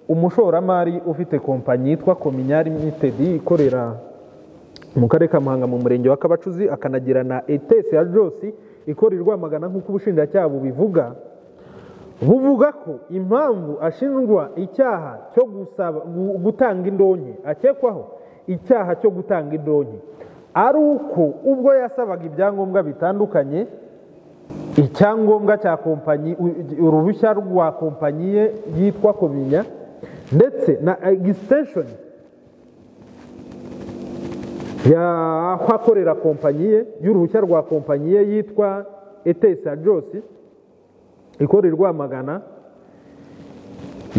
S2: umushoramari ufite kompanyi yitwa Kominyari Limited ikorera mu karere ka Muhanga mu murenge wa Kabacuzi, akanagira na ETS ya Josi ikora i Rwamagana nk'uko ubushinjacyaha bubivuga. Buvuga ko impamvu ashinjwa icyaha cyo gusaba gutanga indonke, akekwaho icyaha cyo gutanga indonke, ari uko ubwo yasabaga ibyangombwa bitandukanye, icyangombwa cya kompanyi, uruhushya rwa kompanyi ye yitwa Kominya, ndetse na extension y'aho akorera kompanyi ye, y'uruhushya rwa kompanyi ye yitwa ETS ya Josi ikora i Rwamagana,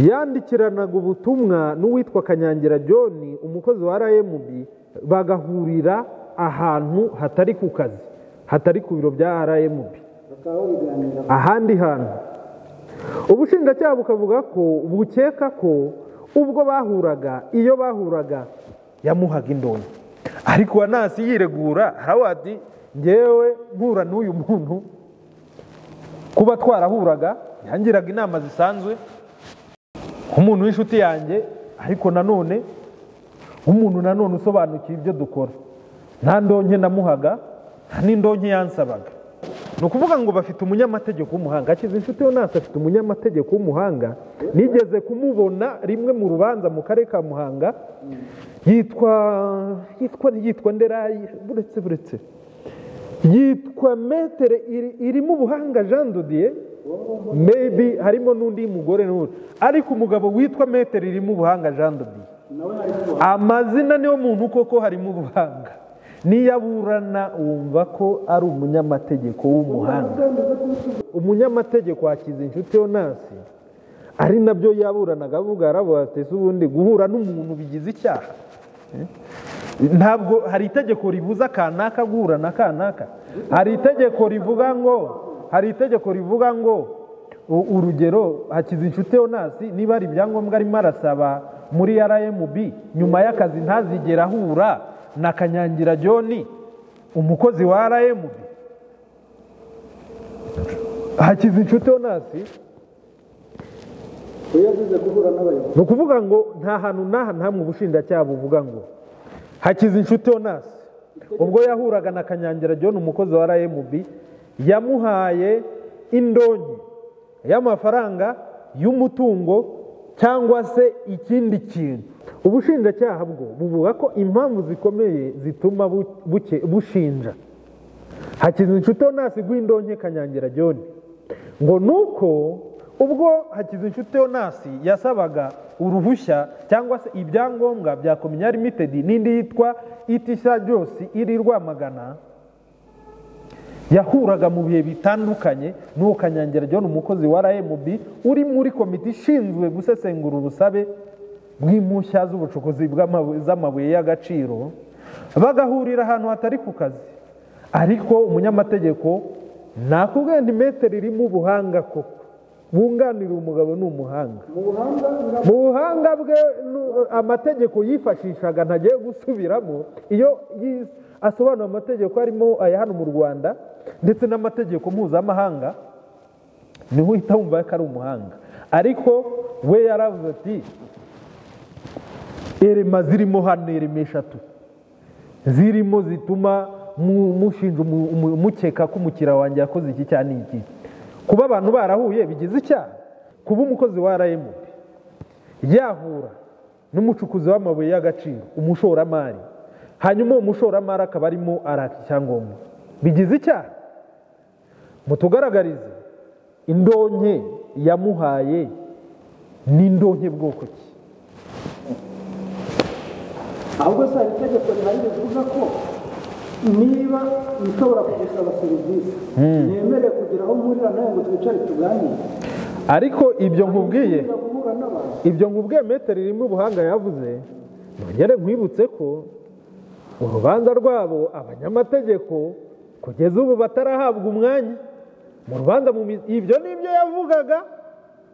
S2: yandikiranaga ubutumwa n'uwitwa Kanyangira John umukozi wa RMB, bagahurira ahantu hatari ku kazi, hatari ku biro bya RMB, ahandi hantu. Ubushinjacyaha bukavuga ko bukeka ko ubwo bahuraga, iyo bahuraga yamuhaga indonke. Ariko Anasi yiregura aravuga ati ngewe mpura n'uyu muntu kuba twarahuraga yangiraga inama zisanzwe nk'umuntu w'inshuti yanjye, ariko nanone nk'umuntu nanone usobanukiwe ibyo dukora, nta ndonke namuhaga, nta n'indonke yansabaga. Ni ukuvuga ngo bafite umunyamategeko w'umuhanga. Hakizinshuti Yonas afite umunyamategeko w'umuhanga, nigeze kumubona rimwe mu rubanza mu karere ka Muhanga, yitwa Nderayi, buretse yitwa Metere irimo ubuhanga Jean Dodier, maybe harimo n'undi mugore n'undi, ariko umugabo witwa Metere irimo ubuhanga Jean Dodier, amazina niyo muntu koko harimo ubuhanga. Niyo aburana wumva ko ari umunyamategeko w'umuhanga. Umunyamategeko Hakizinshuti Onasi ari nabyo yaburanaga avuga, aravuga ati ese ubundi guhura n'umuntu bigize icyaha? Ntabwo hari itegeko ribuza kanaka guhura na kanaka. Hari itegeko rivuga ngo, hari itegeko rivuga ngo urugero Hakizinshuti Onasi niba hari ibyangombwa arimo arasaba muri RMB nyuma y'akazi ntazigera ahura na Kanyangira John umukozi wa RMB. Hakizinshuti Onasi
S1: yavuze guhura n'abayobozi,
S2: ni ukuvuga ngo nta hantu n'aha ntamwe ubushinjacyaha buvuga ngo Hakizinshuti Onasi ubwo yahuraga na Kanyangira John umukozi wa RMB yamuhaye indonke y'amafaranga y'umutungo cyangwa se ikindi kintu. Ubushinjacyaha bwo buvuga ko impamvu zikomeye zituma bushinja Hakizinshuti Onasi guha Kanyangira John ngo nuko ubwo Hakizinshuti Onasi yasabaga uruhushya cyangwa se ibyangombwa bya Kominya Limited n'indi yitwa Itisha Jose iri Rwamagana, yahuraga mu bihe bitandukanye n'uwo Kanyangira John umukozi wa RMB uri muri komite ishinzwe gusesengura ubusabe bw'impushya z'ubucukuzi z'amabuye y'agaciro, bagahurira ahantu hatari ku kazi. Ariko umunyamategeko nakubwiye nti metero irimo ubuhanga koko, bunganira umugabo ni umuhanga. Mu buhanga bwe amategeko yifashishaga ntagiye gusubiramo, iyo asobanura amategeko arimo aya hano mu Rwanda ndetse n'amategeko mpuzamahanga niho uhita wumva ko ari umuhanga. Ariko we yaravuze ati erema zirimo hano, erema eshatu zirimo zituma mushinja mukeka ko umukiriya wanjye yakoze iki cyane iki. Kuba abantu barahuye bigize icyaha. Kuba umukozi wa RMB yahura n'umucukuzi w'amabuye y'agaciro umushoramari, hanyuma uwo mushoramari akaba arimo araka icyangombwa, bigize icyaha. Mutugaragarize indonke yamuhaye n'indonke bwoko ki?
S1: Ahubwo se hari itegeko rihari rivuga ko niba nshobora kugusaba serivisi nemere kugira aho mpurira nawe ngo twicare tuganire.
S2: Ariko ibyo nkubwiye, ibyo nkubwiye metero irimo ubuhanga yavuze, nongere nkwibutse ko urubanza rwabo abanyamategeko kugeza ubu batarahabwa umwanya mu rubanza. Ibyo nibyo yavugaga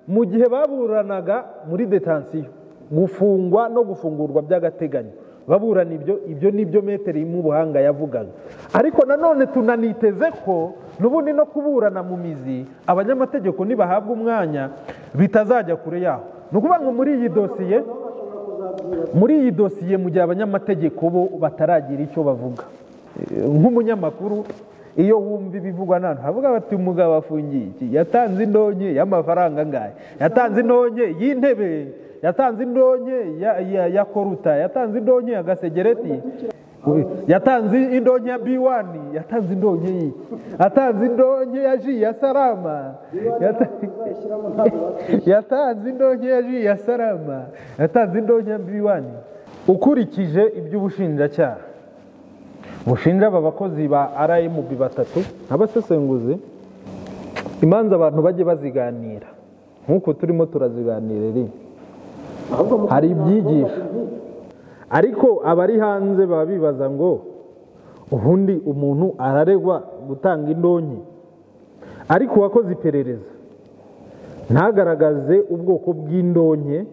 S2: mu gihe baburanaga muri detansiyo, gufungwa no gufungurwa by'agateganyo, baburana ibyo nibyo metero irimo ubuhanga yavugaga. Ariko nanone tunaniteze ko n'ubundi no kuburana mu mizi abanyamategeko nibahabwa umwanya bitazajya kure yaho. Ni ukuvuga ngo muri iyi dosiye mu gihe abanyamategeko bo bataragira icyo bavuga, nk'umunyamakuru iyo wumva ibivugwa nta havuga bati umugabo afungiye iki, yatanze indonke y'amafaranga angahe, yatanze indonke y'intebe, yatanze indonke ya koruta, yatanze indonke ya gasegereti, yatanze indonke ya B1, yatanze indonke y'iki, yatanze indonke ya ji ya Salama, yatanze indonke ya ji ya Salama, yatanze indonke ya B1. Ukurikije iby'ubushinjacyaha bushinja aba bakozi ba RMB batatu abasesenguzi, imanza abantu bajye baziganira nk'uko turimo turaziganira, hari ibyigisho. Ariko abari hanze baba bibaza ngo ubundi umuntu araregwa gutanga indonke, ariko uwakoze iperereza ntagaragaze ubwoko bw'indonke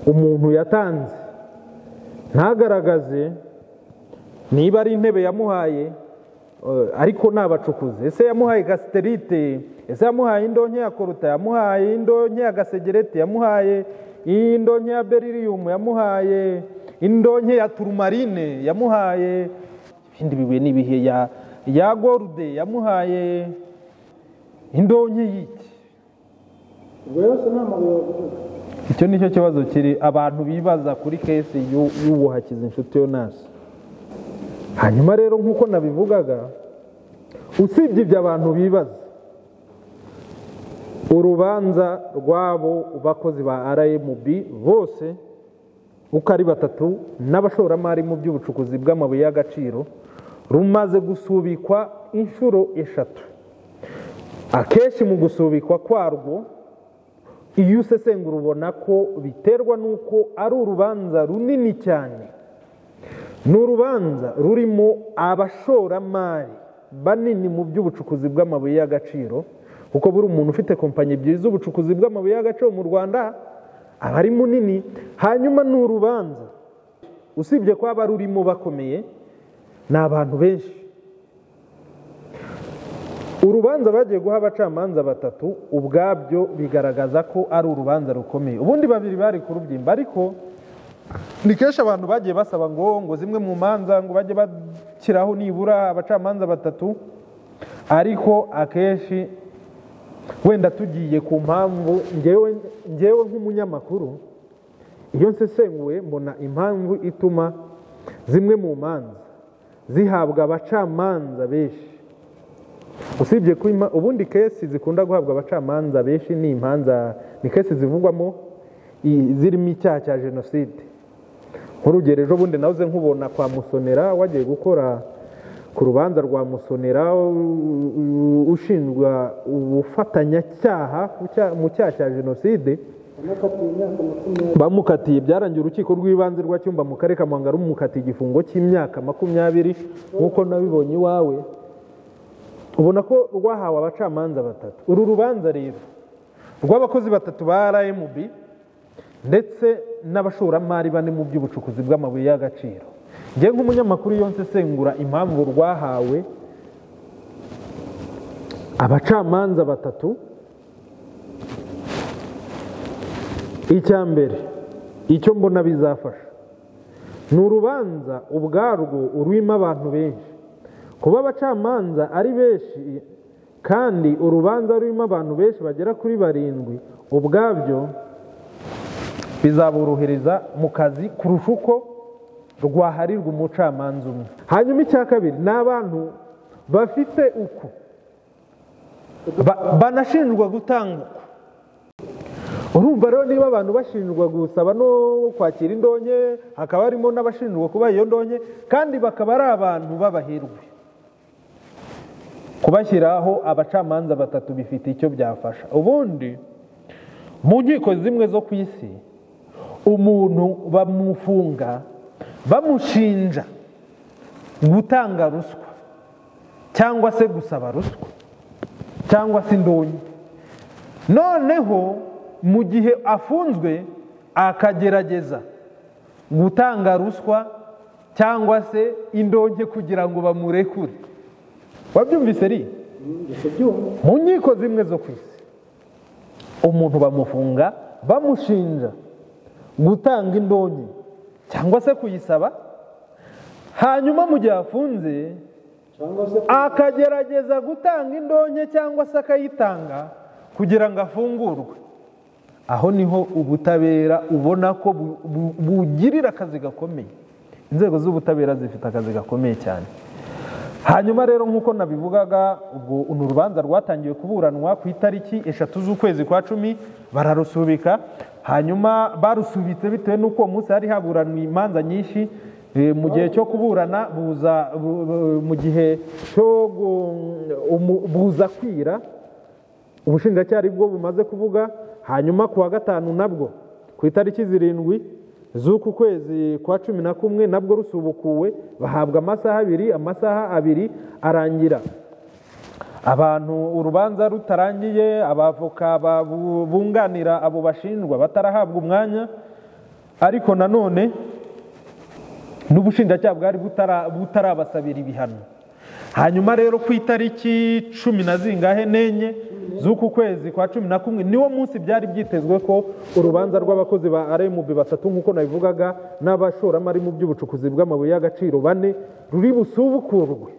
S2: umuntu yatanze, ntagaragaze niba ari intebe yamuhaye, ariko nabacukuze, ese yamuhaye gasterite, ese yamuhaye indonke ya koruta, yamuhaye indonke ya gasegereti, yamuhaye indonke ya beryllium, yamuhaye indonke ya turmarine, yamuhaye ibindi bibuye n'ibihe ya gorude, yamuhaye indonke y'iki. Icyo nicyo kibazo kiri abantu bibaza kuri kesi y'uwo Hakizinshuti Onasi. Hanyuma rero nk'uko nabivugaga, usibye ibyo abantu bibaza, urubanza rwabo bakozi ba RMB bose uko ari batatu n'abashoramari mu by'ubucukuzi bw'amabuye y'agaciro rumaze gusubikwa inshuro 3. Akenshi mu gusubikwa kwarwo iyo usesengura ubona ko biterwa n'uko ari urubanza runini cyane. Ni urubanza rurimo abashoramari banini mu by'ubucukuzi bw'amabuye y'agaciro, kuko buri umuntu ufite kompanyi ebyiri z'ubucukuzi bw'amabuye y'agaciro mu Rwanda aba ari munini. Hanyuma ni urubanza usibye ko aba rurimo bakomeye, ni abantu benshi. Urubanza bagiye guha abacamanza batatu ubwabyo bigaragaza ko ari urubanza rukomeye. Ubundi babiri bari kurubyimba, ariko ni kenshi abantu bagiye basaba ngo zimwe mu manza ngo bajye bashyiraho nibura abacamanza batatu, ariko akenshi wenda tugiye ku mpamvu, ngewe nk'umunyamakuru iyo nsesenguye mbona impamvu ituma zimwe mu manza zihabwa abacamanza benshi. Usibye ko ubundi kesi zikunda guhabwa abacamanza benshi ni imanza, ni kesi zivugwamo zirimo icyaha cya jenoside. Nk'urugero ejo bundi nahoze nkubona kwa Musonera wagiye gukora ku rubanza rwa Musonera ushinjwa ubufatanyacyaha mu cyaha cya jenoside, bamukatiye, byarangiye urukiko rw'ibanze rwa Cyumba mu karere ka Muhanga rumukatiye igifungo cy'imyaka 20 nk'uko nabibonye iwawe. Ubona ko rwahawe abacamanza batatu. Uru rubanza rero rw'abakozi batatu ba RMB ndetse n'abashoramari bane mu by'ubucukuzi bw'amabuye y'agaciro, ngewe nk'umunyamakuru iyo nsesengura impamvu rwahawe abacamanza batatu, icya mbere icyo mbona bizafasha ni urubanza ubwarwo ururimo abantu benshi. Kuba abacamanza ari benshi kandi urubanza rurimo abantu benshi bagera kuri 7 ubwabyo bizaborohereza mu kazi kurusha uko rwaharirwa umucamanza umwe. Hanyuma icya kabiri ni abantu bafite uko banashinjwa gutanga uko. Urumva rero niba abantu bashinjwa gusaba no kwakira indonke, hakaba harimo n'abashinjwa kuba iyo ndonke kandi bakaba ari abantu b'abahirwe, kubashyiraho abacamanza batatu bifite icyo byafasha. Ubundi mu nkiko zimwe zo ku isi umuntu bamufunga bamushinja gutanga ruswa cyangwa se gusaba ruswa cyangwa se indonke, noneho mu gihe afunzwe akagerageza gutanga ruswa cyangwa se indonke kugira ngo bamurekure. Wabyumvise ri? Mu nkiko zimwe zo ku isi umuntu bamufunga bamushinja gutanga indonke cyangwa se kuyisaba, hanyuma mu gihe afunze akagerageza gutanga indonke cyangwa se akayitanga kugira ngo afungurwe. Aho niho ubutabera ubona ko bugirira akazi gakomeye. Inzego z'ubutabera zifite akazi gakomeye cyane. Hanyuma rero nk'uko nabivugaga, ubwo urubanza rwatangiye kuburanwa ku itariki 3 z'ukwezi kwa 10 bararusubika. Hanyuma barusubitse bitewe n'uko uwo munsi hari haburanwa imanza nyinshi. Mu gihe cyo kuburana buza mu gihe cyo buza kwira, ubushinjacyaha bwo bumaze kuvuga. Hanyuma kuwa gatanu nabwo ku itariki 7 z'uku kwezi kwa 11 nabwo rusubukuwe, bahabwa amasaha abiri, amasaha abiri arangira abantu urubanza rutarangiye, abavoka bunganira abo bashinjwa batarahabwa umwanya. Ariko nanone n'ubushinjacyaha bwari butarabasabira ibihano. Hanyuma rero ku itariki 14 z'uku kwezi kwa 11 niwo munsi byari byitezwe ko urubanza rw'abakozi ba RMB batatu nk'uko nabivugaga n'abashoramari mu by'ubucukuzi bw'amabuye y'agaciro bane ruri busubukurwe,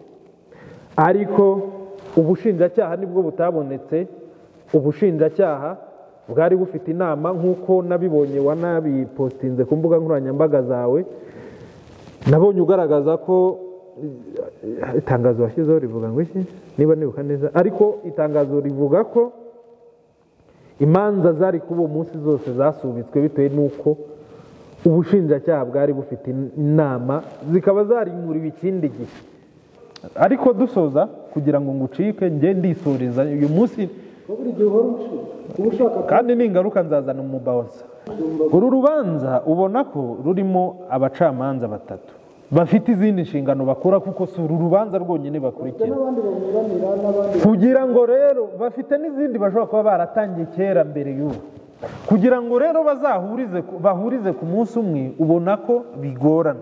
S2: ariko ubushinjacyaha nibwo butabonetse. Ubushinjacyaha bwari bufite inama nk'uko nabibonye wanabipostinze ku mbuga nkoranyambaga zawe, nabonye ugaragaza ko itangazo washyizeho rivuga ngo iki, niba nibuka neza, ariko itangazo rivuga ko imanza zari kuba uwo munsi zose zasubitswe bitewe n'uko Ubushinjacyaha bwari bufite inama zikaba zarimuriwe ikindi gihe. Ariko dusoza kugira ngo ngucike, njye ndisoreza uyu munsi kandi ningaruka nzazana umubawonsa. Uru rubanza ubona ko rurimo abacamanza batatu bafite izindi nshingano bakora, kuko si uru rubanza rwonyine bakurikira, kugira ngo rero bafite n'izindi bashobora kuba baratangiye kera mbere y'ubu, kugira ngo rero bahurize ku munsi umwe, ubona ko bigorana.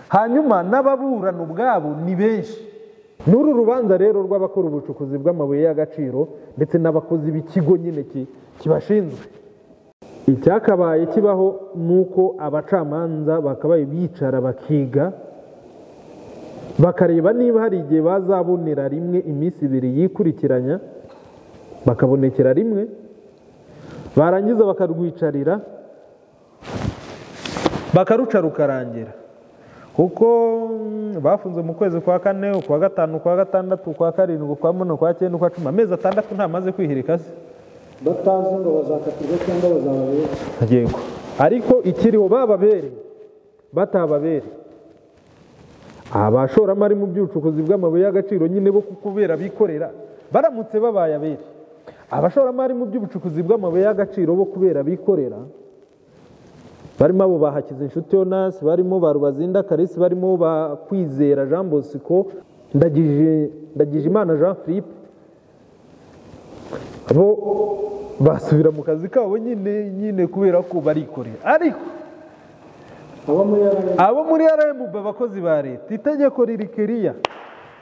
S2: Hanyuma n'ababurana ubwabo ni benshi. N'uru rubanza rero rw'abakora ubucukuzi bw'amabuye y'agaciro ndetse n'abakozi b'ikigo nyine kibashinzwe, icyakabaye kibaho nuko abacamanza bakabaye bicara bakiga, bakareba niba hari igihe bazabonera rimwe iminsi ibiri yikurikiranya, bakabonekera rimwe, barangiza bakarwicarira, bakaruca rukarangira. Kuko bafunze mu kwezi kwa kane, ukwa gatanu, ukwa gatandatu, ukwa karindwi, ukwa munani, ukwa cyenda, ukwa cumi, amezi 6 ntamaze kwihirika se,
S1: batazi ngo bazakatirwa cyangwa bazababere.
S2: Yego, ariko ikiriho bababere batababere, abashoramari mu by'ubucukuzi bw'amabuye y'agaciro nyine bo kukubera bikorera, baramutse babaye abere, abashoramari mu by'ubucukuzi bw'amabuye y'agaciro bo kubera bikorera, barimo abo bahakiza inshuti Jonas, barimo ba Rubazinda Karisi, barimo ba Kwizera Jean Bosco, Ndagijimana Jean Philippe, bo basubira mu kazi kabo nyine kubera ko barikorera. Ariko abo muri RMB, abakozi ba leta, itegeko riri kiriya,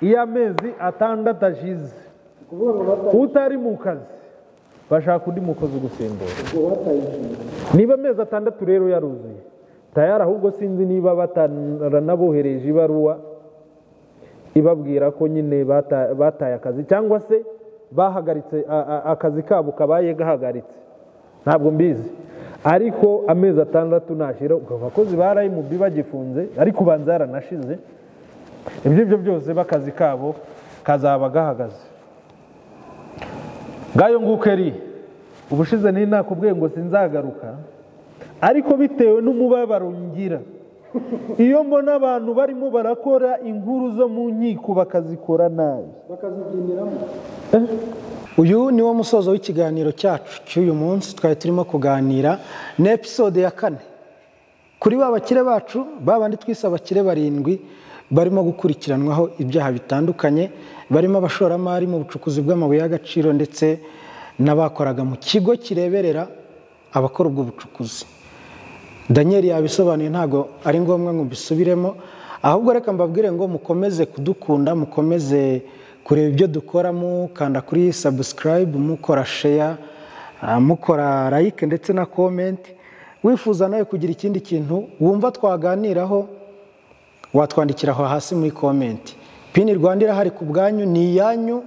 S2: iyo amezi 6 ashize utari mu kazi bashaka undi mukozi ugusimbura. Niba amezi 6 rero yaruzuye tayari, ahubwo sinzi niba bataranabohereje ibaruwa ibabwira ko nyine bataye akazi, cyangwa se bahagaritse akazi kabo kabaye gahagaritse, ntabwo mbizi. Ariko amezi 6 nashira, abakozi ba RMB bagifunze, ariko ubanza yaranashize, ibyo byose bakazi kabo kazaba gahagaze. Ngayo nguko eri ubushize ni nakubwiye ngo sinzagaruka, ariko bitewe n'umubabaro ngira iyo mbona abantu barimo barakora inkuru zo mu nkiko bakazikora nabi,
S1: bakazibyiniramo. Uyu ni wo musozo w'ikiganiro cyacu cy'uyu munsi. Twari turimo kuganira na episode ya 4 kuri ba bakire bacu, babandi twise abakire 7 barimo gukurikiranwaho ibyaha bitandukanye, barimo abashoramari mu bucukuzi bw'amabuye y'agaciro ndetse n'abakoraga mu kigo kireberera abakora ubwo bucukuzi. Daniel yabisobanuye, ntago ari ngombwa ngo mbisubiremo, ahubwo reka mbabwire ngo mukomeze kudukunda, mukomeze kureba ibyo dukora, mukanda kuri subscribe, mukora share, mukora like ndetse na comment. Wifuza nawe kugira ikindi kintu wumva twaganiraho, watwandikira aho hasi muri comment. Pini Rwanda irahari ku bwanyu, ni iyanyu,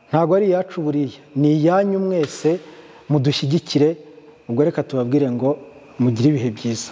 S1: ntago ari iyacu buriya, ni iyanyu mwese, mudushyigikire. Ubwo reka tubabwire ngo mugire ibihe byiza.